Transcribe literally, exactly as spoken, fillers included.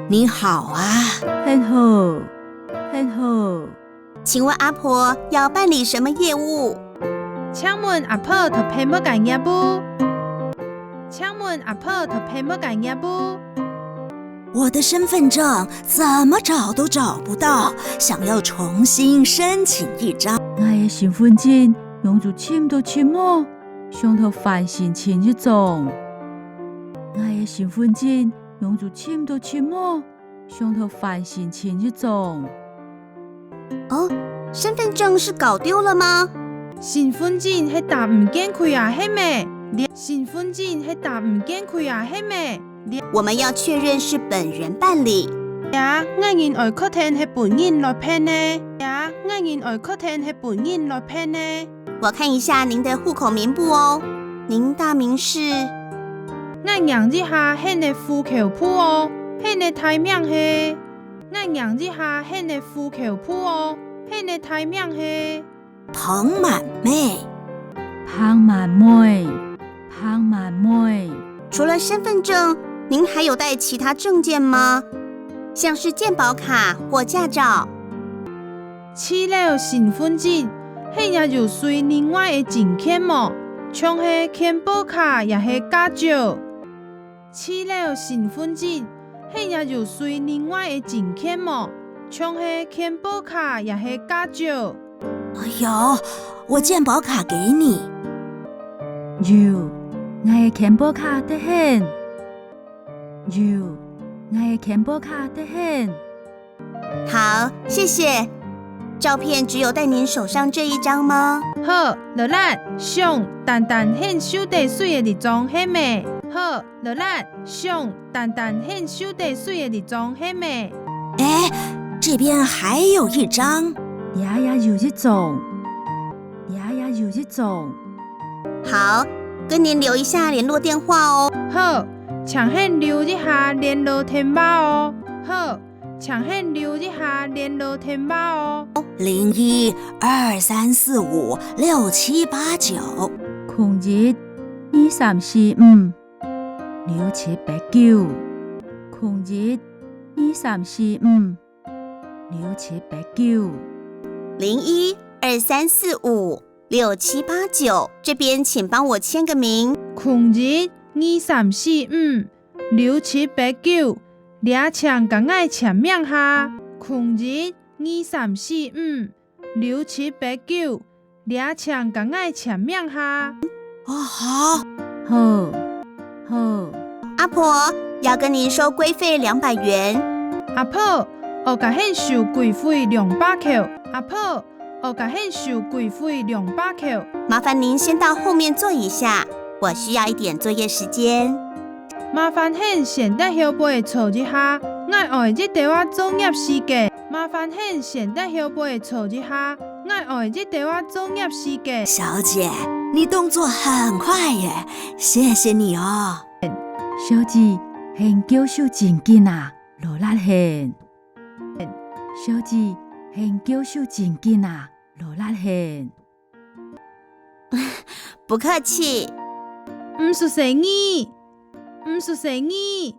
你好啊。很好，很好。請問阿婆要辦理什麼業務？請問阿婆討辦麼个業務？請問阿婆討辦麼个業務？我的身份證怎麼找都找不到，想要重新申請一張。𠊎个身份證仰仔尋都尋無，想討翻申請一張。𠊎个身份證仰仔尋都尋無，想討翻申請一張。哦，身份證是搞丟了嗎？身份證係打毋見去啊，係無？你，身份證係打毋見去啊，係無？你，我們要確認是本人辦理。這，𠊎人愛確定係本人來辦呢。這，𠊎人愛確定係本人來辦呢。我看一下您的戶口名簿哦，您大名是？𠊎䀴一下你个戶口簿哦，你个大名係？𠊎䀴一下你个戶口簿哦，你个大名係？彭滿妹。彭滿妹，彭滿妹。除了身份證，您還有帶其他證件嗎？像是健保卡或駕照。除了身份證，你也有帶另外个證件無？像係健保卡也係駕照。除了身份證，你也有帶另外个證件無？像係健保卡也係駕照。有，我健保卡給你。有，𠊎个健保卡得你。有，𠊎个健保卡得你。好，謝謝。照片只有在您手上這一張嗎？好，勞力，相單單你手底个這一張係無？好，勞力，相單單你手底个這一張係無？欸，這邊還有一張。這也有一張。這也有一張。好，跟您留一下聯絡電話哦。好，請你留一下聯絡電話哦。好，請你留一下聯絡電話哦。零一二三四五六七八九。空一二三四五六七八九。空一二三四五六七八九。零一二三四五六七八九，這邊請幫我簽個名。空一二三四五六七八九，這請共𠊎簽名下。空一二三四五六七八九，這請共𠊎簽名下。哦，好。好，好。阿婆，要跟您收規費兩百元。阿婆，愛共你收規費兩百箍。阿婆，愛共你收規費兩百箍。麻煩您先到後面坐一下，我需要一點作業時間。麻煩你先到後背坐一下，𠊎愛一兜仔作業時間。麻煩你先到後背坐一下，𠊎愛一兜仔作業時間。小姐，你動作很快耶，謝謝你哦。小姐，你腳手真緊啊，勞力你。小姐，你腳手真緊啊，勞力你。不客氣。毋使細義，毋使細義。